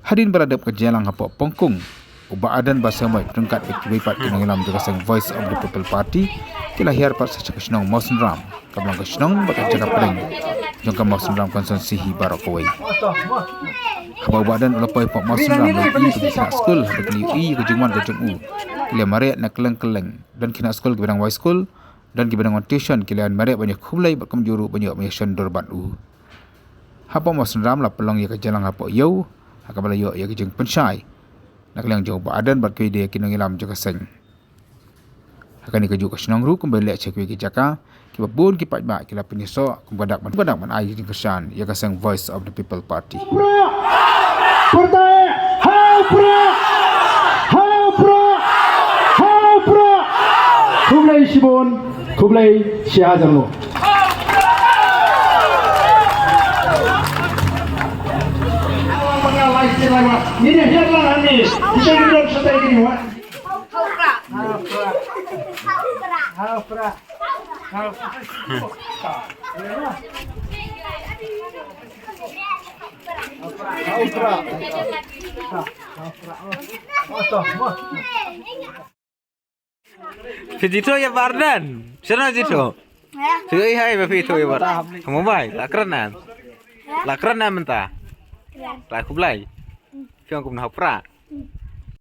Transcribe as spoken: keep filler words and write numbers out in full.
Hadien ba la dep ka jingïalang hapoh Pongkung, u Bah Ardent Basaiawmoit ryngkat bad kiwei pat ki nongïalam jong ka seng Voice of the People Party ki la hiar pat sha ka shnong Mawsynram, kaba long ka shnong bad ka jaka pdeng jong ka Mawsynram constituency hi baroh kawei. Haba u Bah Ardent u la poi hapoh Mawsynram, u la ïohi ba ki khynnah skul, haba ki la ïohi ka jingwan ka jong u, ki la mareh na kylleng kylleng. Don ki khynnah skul kiba dang wai skul, don kiba dang wan tuition, ki la mareh ban ïakhublei bad kumjuh ruh ban ïoh ban ïashon dur bad u. Hapoh Mawsynram la pynlong ïa ka jingïalang hapoh ïew, ha kaba la ïoh ïa ka jingpynshai na ka liang jong u Bah Ardent bad kiwei de ki nongïalam jong ka seng. Ha kane kajuh ka shnong ruh, kumba leh sha kiwei ki jaka, kiba bun ki paidbah ki la pynïasoh kum ka dak ban, ka dak ban ai jingkyrshan ïa ka seng Voice of the People Party. Pyrthei, ha u Prah! Ha u Prah! Ha u Prah! Khublei shibun, khublei shihajar nguh. Phi jied ïa u Bah Ardent? Shano jied? Phi ïohi hi ba phi jied ïa u Bah Ardent? Ha mobile, la kren ne em? La kren ne em mynta? La khublei. Phi ong kumno, ha u Prah?